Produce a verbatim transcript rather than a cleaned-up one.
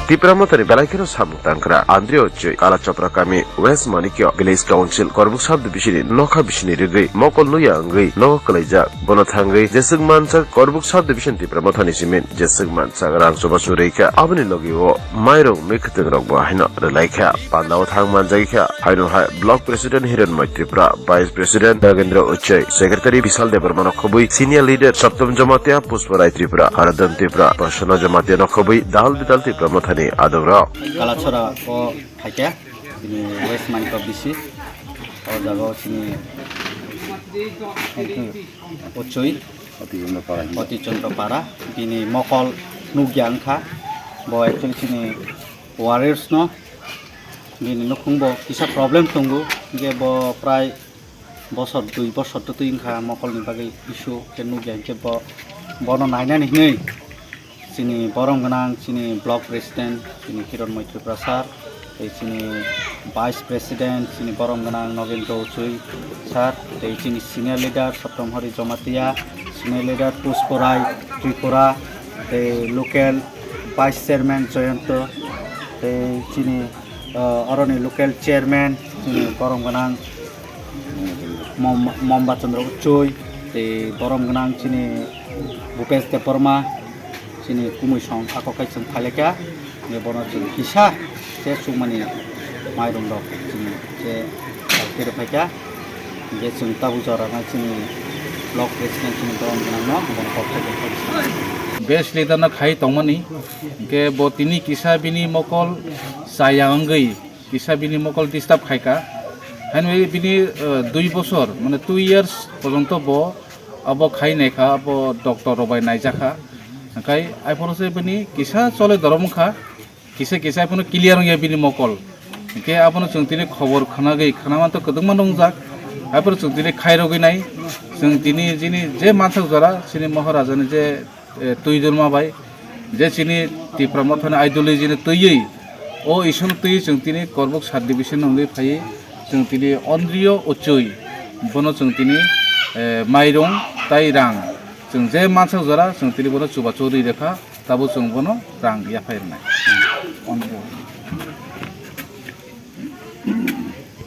Tipra Mothani belai kheno samung tangkra Andrew Choi, Kalachopra kami, West Manikyo Village Council, Korbuk Sub Division ni nokha bisini rigwi mokol nuya wngwi nogo kwlaijak. Bono thangwi jeswk mansak Korbuk Sub Division Tipra Mothani simin jeswk mansak rang chubachu rwikha, aboni logi o mairung mikhwtwng rokbo haino rwlaikha. Pandao thang manjagwi kha, haino hai Block President Hiranmoy Tripura, Vice President Nagendra Uchai, Secretary Bishal Debbarma no khobwi, Senior Leader Saptam Jamatia, Pushpa Rai Tripura, Haradhan Tripura, Prasanna Jamatia no khobwi, Dal Bidal Tipra Mothani adongrok. Kalachora o phaikha, bini West Manikyo bisi, o jaga o chini Uchai, Oti Chandra Para, bini mokol nukya wngkha, bo actually chini warriors no, bini nukhung bo kisa problem tongo, hingke bo prai bosor dui bosor to twi wngkha mokolni bagwi issue khe nukya, hinkhe bo, bono nainani hinwi chini borom gwnang chini block president chini Hiranmoy Tripura sir, tei chini vice president chini borom gwnang Nagendra Uchai sir, tei chini senior leader Saptam Hari Jamatia, senior leader Pushpa Rai Tripura, tei local vice chairman Jayanta, tei chini, ah, oroni local chairman chini borom gwnang Mom-, Momba Chandra Uchai, tei borom gwnang chini Bhupesh Debbarma, chini kumui song ako kai chwng phailekha, je bono chwng kisa se chukmani mairung rok chini se kiri phaikha, je chwng tabuk jora na chini block president chini borom gwnang no bono kok khaikha. Best leader no khai tongmani, hingke bo tini kisa bini mokol chaya wngwi kisa bini mokol disturb khaikha. Haino bini, eh, dui bosor, mane two years porjonto bo abo khai naikha, abo doctor rok bai naijakha. Hingkhai aphuru se bini kisa chole dorom wngkha, kisa kisa aphuru clear wngya bini mokol. Hingkhe abono chwng tini khobor khnagwi khnamanto kwdwkma nungjak. Aphuru chwng tini khairogwi nai, chwng tini jini je mansak jora chini Maharaja ni je eh, twi dulma bai, je chini Tipra Mothani ideology ni twiwi, o issue no twiwi chwng tini Korbuk sub division no wngwi phaiwi, chwng tini Andrew Uchai, bono chwng tini, eh, mairung tai rang, chwng je mansak jora chwng tini bono chubachu rwi rwkha, tabuk chwng bono rang yaphai rwnai. Andrew.